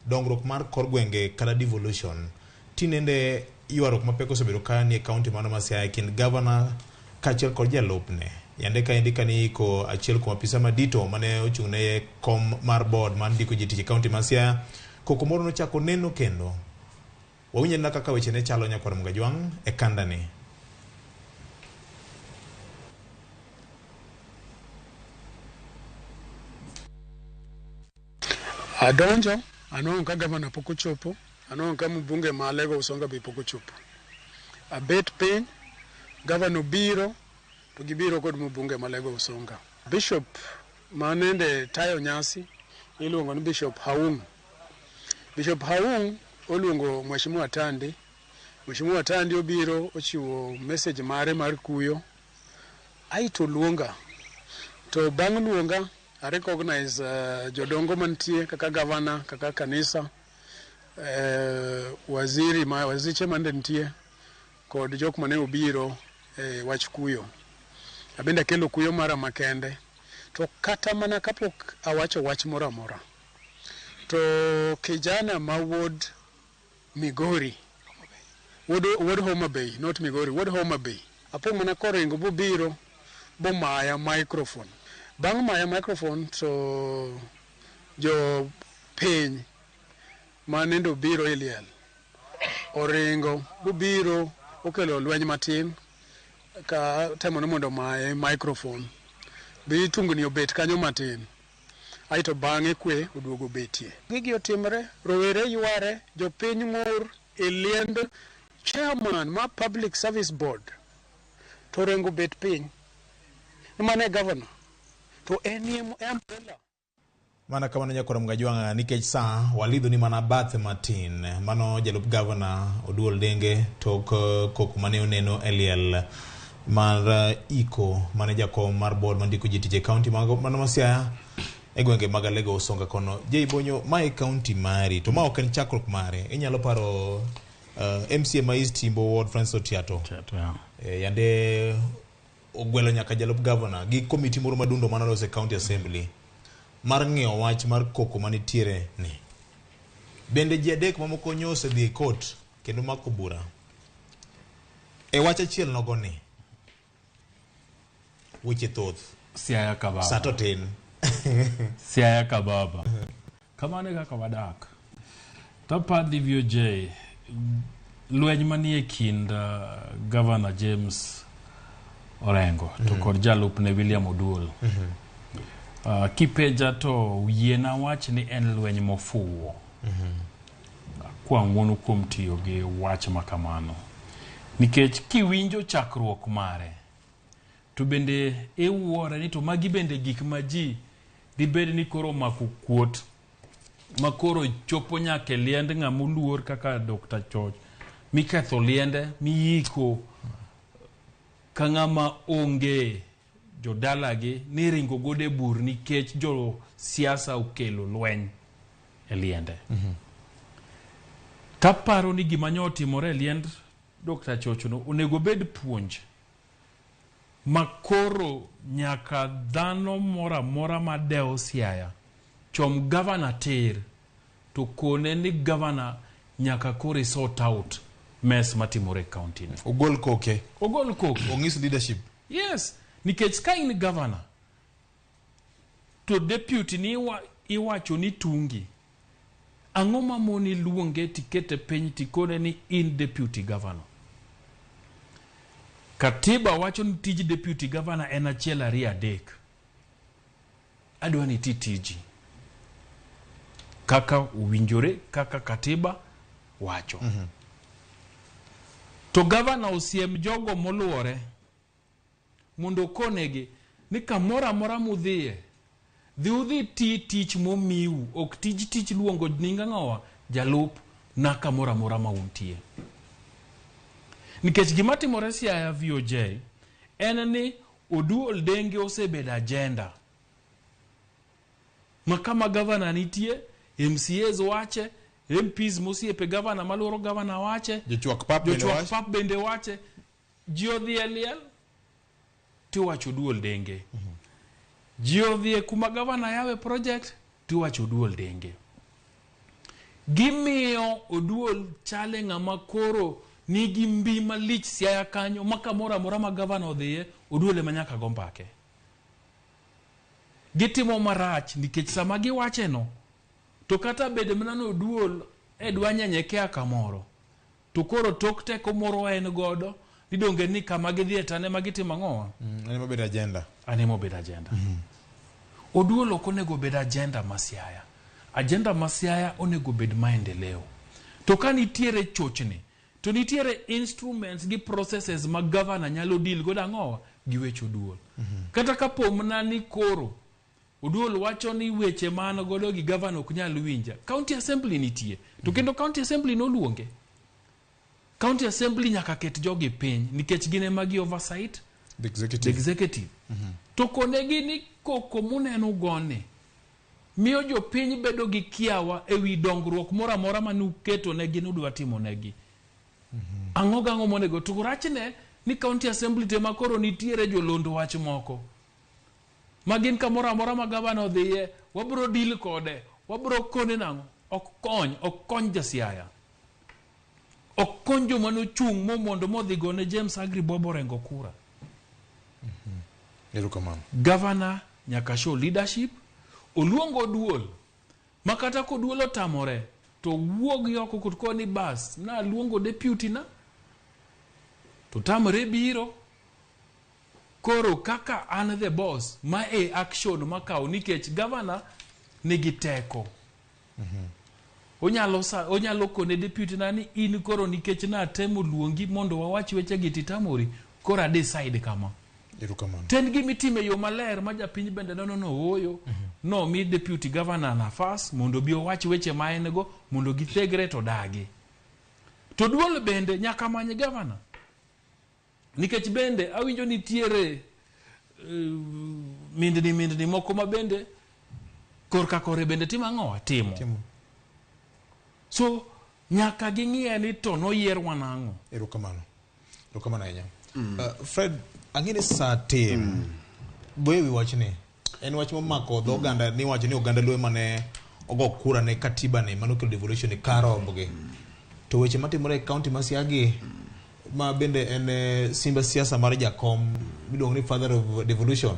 dongruok mar kor gwenge kata devolution. Tinende ywaruok mapek osebedo ka nie kaunti mano ma Siaya e kind gavana kaachiel kod jalupne. Yande kaendi kane iiko achiel kuom apisa madito mane ochung' ne kom mar board mar ndiko ji tich e kaunti ma Siaya, koko moro nochako neno kendo. Wawinj anena kaka weche ne chalo nyakwar Mgajwang' e kanda ni. Adonjo, anwang'o ka gavana pok ochopo, anwang'o ka mbunge ma Alego Usonga be pok ochopo. Abet piny, gavana obiro, to gibiro kod mbunge ma Alego Usonga. Bishop ma nende tayo nyasi iluongo ni Bishop Haung. Bishop Haung oluongo Mheshimiwa Tandi. Mheshimiwa Tandi obiro ochiwo message mare mar kuyo, aito oluonga. To bang' luonga, I recognize jodongo mantie kaka gavana, kaka kanisa, waziri ma waziche mande nitie kod jok mane obiro e wach kuyo. Abende akelo kuyo mara makende. To kata mana kapok awacho wach moro amora, to kijana ma wuod Migori, wuod Homa Bay, not Migori, wuod Homa Bay, apo mana koringo bobiro bomaya microphone. Bang' maya microphone to jo piny manende obiro e liel oringo bobiro okelo lweny matin ka temo ni mondo omaye microphone. Bi tungni obet kanyo matin. Aeto bang'e kwe oduogo betie. Gigi otimre, rowere yware, jopiny ng'ur e liend chairman mar Public Service Board to orengo bet piny. Ni mano e governor to enie umbrella. Mana kamano nyakwar Mgajwang'a nikech saa walidho ni mana bathe matin. Mano jalup gavana Oduol Denge tok koko mane oneno e liel mar iko mane jakom mar board mandiko ji tich e kaunti mano ma Siaya e gwenge mag Alego Usonga kono. Jay Bonyo, ma e kaunti mari to ma ok en chakruok mare. Inyalo paro MCA ma East Yimbo Ward Francis Otiato. Otiato, yeah. Yande ogwelo nyaka jalup gavana gi komiti moro madundo mane olos e county assembly mar ng'iyo wach mar koko manitiere ni. Bende ji adek mamoko nyo osedhi e court kendo mako bura e wach achiel nogo ni. Weche thoth. Siaya ka baba. Sa to tin. Siaya ka baba. Kamano e kaka wadak. Tapadhi VOJ, lweny manie kind Governor James Orengo to kod jalupne William Oduol. Kipenja to yiena wach ni en lweny mofuwo. Kwa ng'uono kuom tiyo gi wach ma kamano. Nikech kiwinjo chakruok mare, to bende iwuore ni to magi bende gik ma ji dibed ni koro omako kuot ma koro chopo nyaka e liend ng'ama oluor kaka Dr. Choch miketho liende miyiko ka ng'ama onge jodalagi ni ringo godo e bur nikech jo siasa okelo lweny e liende. Taparo ni gima nyo otimore e liend Dr. Chochono onego obed puonj ma koro nyaka dhano moro amora madewo Siaya chom gavana tir to kone ni gavana nyaka koro i sort out mess matimore e county ni. Ogol koke. Ogol koke. Ong'is leadership. Yes, nikech ka in gavana to deputy ni iwacho ni tungi, ang'o mamoni luonge tikete piny tikone ni in deputy governor? Katiba wacho ni tij deputy governor en achiel ariyo adek. Adwa ni iti tiji kaka owinjore kaka katiba wacho. To governor osiem jogo moluore mondo okonegi ni kamoro amora mudhiye, dhi udhi ti tich momiu, ok tij tich luongo nying ang'owa jalup na kamoro amora ma untie. Nikech gima timore Siaya VOJ en ni Oduol Denge osebedo agenda ma kama gavana nitie, MCAs wache, MPs mosiepe gavana maluoro gavana wache, Jochwak pap bende jochwak wache. pap bende wache. Ji odhi e liel tiwacho Oduol Denge. Ji odhi e kuma gavana yawe project tiwacho Oduol Denge. Gimiyo Oduol chale ng'ama koro nigi mbi malich Siaya kanyo ma kamoro amora ma gavana odhiye, Oduol ema nyaka go mbake. Gitimo marach nikech sama giwacheno, to kata bed mana ni Oduol e dwa nyenyekea kamoro, to koro tok teko moro en godo, ni donge ni kama gidhiye to an ema gitimo ang'owa? En ema obedo agenda. An ema obedo agenda. Oduol ok onego obed agenda ma Siaya. Agenda ma Siaya onego obed maendeleo. To ka nitiere chochni, to nitiere instruments gi processes ma governor nyalo deal godo ang'owa gi weche Oduol. Kata kapo mana ni koro Oduol wacho ni weche ma an godo gi governor ok nyal winja. County Assembly nitie. To kendo County Assembly noluonge. County Assembly nyaka ket jogi piny nikech gin ema gi oversight The executive. The executive. To konegi ni koko muneno goni miyo jopiny bedo gi kiawa e wi dongruok moro amora mane uketo negi ni udwa timo negi. Ang'o gang'o monego to rachne ni County Assembly te ma koro nitiere jolond wach moko ma gin kamoro amora ma gavana odhiye wabro deal kode wabro kone nang'o ok kony ok kony ja Siaya ok kony joma nochung' mo mondo modhi gone James Agri Bob Orengo kura. Erokamano. Governor nyaka show leadership oluongo Oduol ma kata koduol otamore to wuog oko kod koni bas naluongo deputy na to tamre biro koro kaka an the boss ma e action makawo nikech governor nigi teko onyalo sa, onyalo kone deputy na ni in koro nikech natemo luongi mondo wawach wechegi titamori koro a decide kama. Erokamano. To en gima itimo e yo maler ma japiny bende neno no ooyo no mi deputy governor nafas mondo obi owach weche ma en go mondo githegre to dagi. To duol bende nyaka many governor nikech bende awinjo nitiere mindni mindni moko ma bende korka kore bende timo ang'owa timo. Timo. So nyaka ging'iye ni to noyierwa nang'o. Erokamano. Erokamano ahinya. Fred, ang'e ni saa tin. Goyo wi wachni. En wach momako dho oganda ni wacho ni oganda Luo mane ogo kura ne katiba ni mano kelo devolution ni kar rombgi. To weche matimore e county ma Siaya gi ma bende en simba siasa mar jakom miluongo ni father of devolution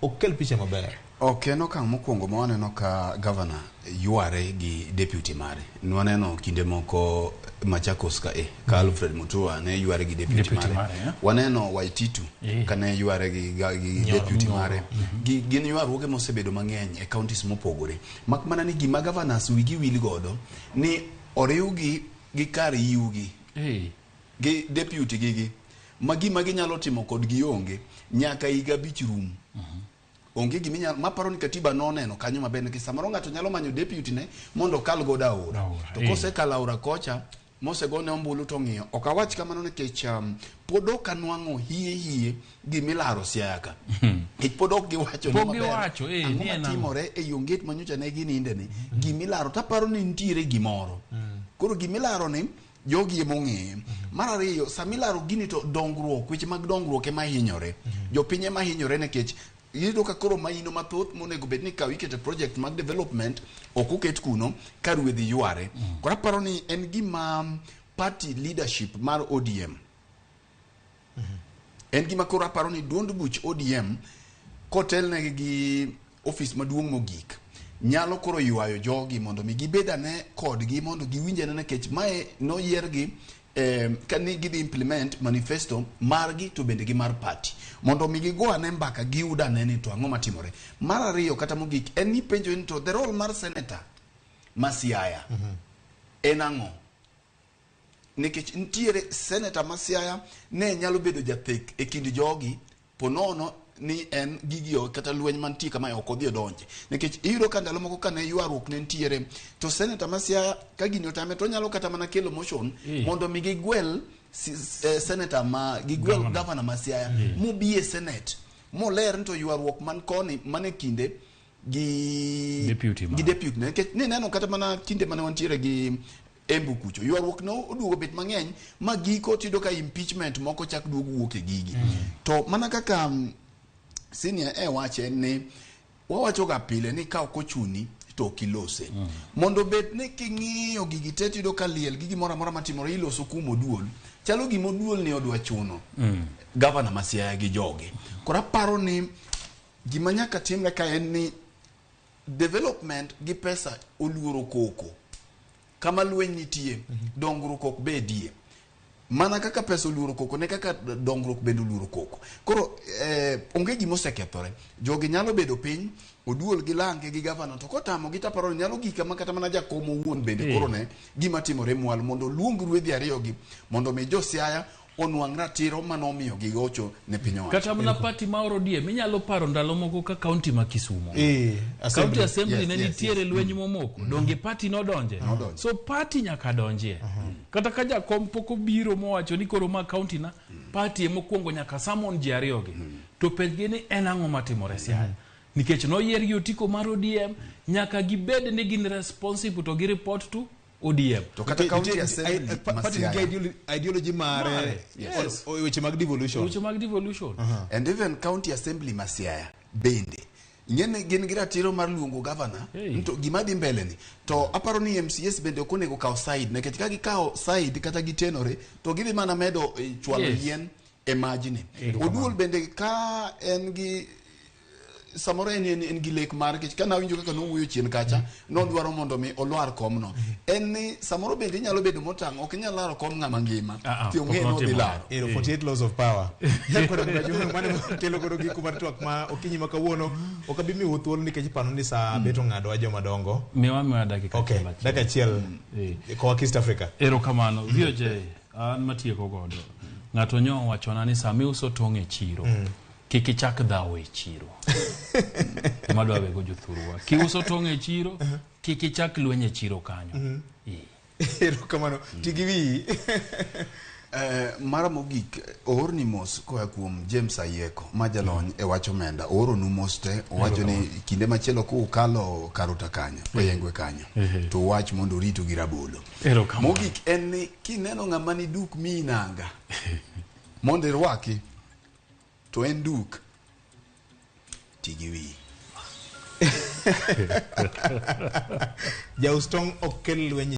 ok kel picha maber. Ok en okang' mokwongo ma waneno ka governor yware gi deputy mare. Nwaneno kinde moko Machakos ka e, ka Alfred Mutua ne yware gi deputy, Deputy mare. mare, eh? Waneno Waititu kane yware gi Nyoro. deputy mare. Gin ywaruoge mosebedo mang'eny e counties mopogore. Mak mana ni gima governors wigi wil godo ni oriwgi gi kar yiwgi gi deputy gigi ma gima ginyalo timo kodgi onge nyaka higa 5 rum. Onge gima inyalo maparo ni katiba noneno kanyo maber nikech samoro ng'ato nyalo manyo deputy ne mondo okal godo aora. Aora, To eh. kosekalo aora kocha mosegone ombulu to ng'iyo. Ok awach kamano nikech pod ok anwang'o hie hie gimilaro Siaya ka. Nikech pod ok giwacho Pok maber. giwacho, Ang'o ni en ang'o? matimore e yo nget manyocha ne gininde ni gimilaro taparo ni nitiere gimoro. Koro gimilaro ni jogi ema ong'eye. Mar ariyo, samilaro gini to dongruok, weche mag dongruok ema hinyore. Jopiny ema hinyore nikech iyudo ka koro maino mathoth monego bed ni kaw iketo e project mag development ok oket kuno ka ruedhi yware. Koro aparo ni en gima party leadership mar ODM en gima koro aparo ni duond buch ODM kotelnegi gi ofis maduong' mogik nyalo koro ywayo jogi mondo mi gibed ane kodgi mondo giwinj ane nikech mae noyiergi ka ni gidhi implement manifesto margi to bende gi mar party mondo mi gigo ane mbaka giyud ane ni to ang'o matimore. Mar ariyo kata mogik en ni penjo ni to the role mar senator ma Siaya en ang'o? Nikech nitiere senator ma Siaya ne nyalo bedo jathek e kind jogi ponono ni en gigi kata lweny mantie kama ok odhi odonje. Nikech iyudo ka ndalo moko kane ywaruok ne nitiere to senator ma Siaya ka gini otame to onyalo kata mana kelo motion mondo mi gigwel senator ma gigwel governor ma Siaya mobi e senate moler ni to ywaruok man koni man e kinde gi Deputy gi deputy ne. Nikech nineno kata mana kinde mane wantiere gi Embu kucho ywaruok no oduogo bet mang'eny ma giko tiyudo ka impeachment moko chak duogo wuok e gigi. To mana kaka senior e wache ni wawacho ga pile ni ka ok ochuni to ok ilose. Mondo obed ni king'iyo gigi te tiyudo ka liel gi gimoro amora matimore iloso kuom Oduol. Chalo gima Oduol ni odwa chuno gavana ma Siaya gi joge. Koro aparo ni gima nyaka timre ka en ni development gi pesa oluoro koko. Kama lweny nitie, dongruok ok bedie. Mana kaka pesa oluoro koko ne kaka dongruok bende oluoro koko. Koro onge gima osekethore. Jogi nyalo bedo piny, Oduol gi Lange gi gavana to kotamogi to aparo ni nyalo gik kama kata mana jakom owuon bende koro ne gima timore mwalo mondo oluong ruedhi ariyogi mondo mi jo Siaya onwang' ratiro mane omiyo gigocho ne piny owacho. Kata mana party mar ODM inyalo paro ndalo moko ka county ma Kisumo. Assembly. County assembly Yes, ne yes, nitiere lweny momoko. Donge party nodonje? Nodonje. So party nyaka donjie. Kata ka jakom pok obiro mowacho ni koro ma county na, party emokwongo nyaka summon ji ariyogi. To penjgi ni en ang'o matimore Siaya. Nikech noyier gi otiko mar ODM, nyaka gibed ni gin responsible to gi report to ODM. To kata county assembly ma Party nigi Siaya. ideology mare, Mare, yes. weche mag devolution. Weche mag devolution. And even county assembly ma Siaya bende ing'eni gin gi ratiro mar luongo gavana Hey. to gima dhi mbele ni to aparo ni MCS bende ok onego kaw side nikech ka gikawo side kata gitenore to gidhi mana medo chwalo yien e majni. Oduol bende ka en gi samoro en gi lek mar nikech ka nawinjo kaka nowuoyo chien kacha nodwaro mondo mi olwar komno en ni samoro bende inyalo bedo motang' ok inyal laro kom ng'ama ngima ti ong'e pok ni odhi notimore. laro. Ero 48 laws of power. Nyakwara Mgajuang' mane kelo godo giko mar twak ma okinyi ma kawuono. Ok abi miu thuolo nikech pano ni saa bet ong'adowa joma dongo. Miwa dakika Okay, achiel achiel. dakika achiel koa East Africa. Erokamano. VOJ, an matieko godo. Ng'ato nyo owachona ni sama iuso tong' e chiro, kik ichak dhawo e chiro. Ema adwa wego jothurwa. Kiuso tong' e chiro, kik ichak lweny e chiro kanyo. Erokamano. Ti gi wiyi. Mara mogik oorni mos koa kuom James Ayieko ma jalony e wach omenda ooronu mos te owacho ni kinde machielo kukalo Karuta kanyo Oyengwe kanyo to wach mondo oritu gi rabolo. Erokamano. Mogik en ni kineno ng'ama ni duk miyi nanga mondo irwaki to en duk ti gi wiyi. Jaus tong' ok kel lweny.